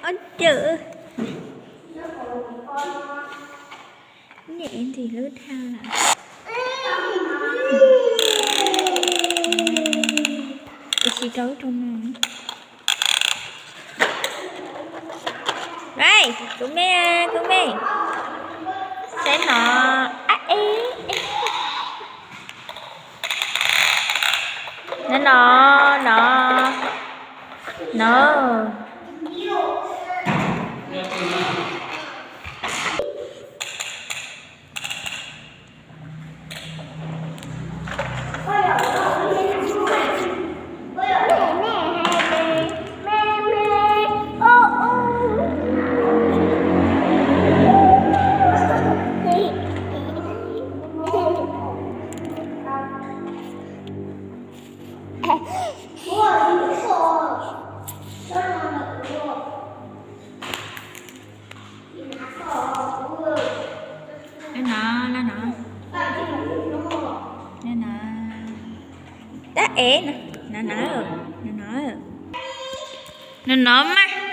Ob cawm. Niam ntxim hlub dhau lawm. Ua si rau rau no. Kuv me, kuv me, saib no. Ab e, no no no no. No no no, no no, dab ev no, no no, no no, no no mas.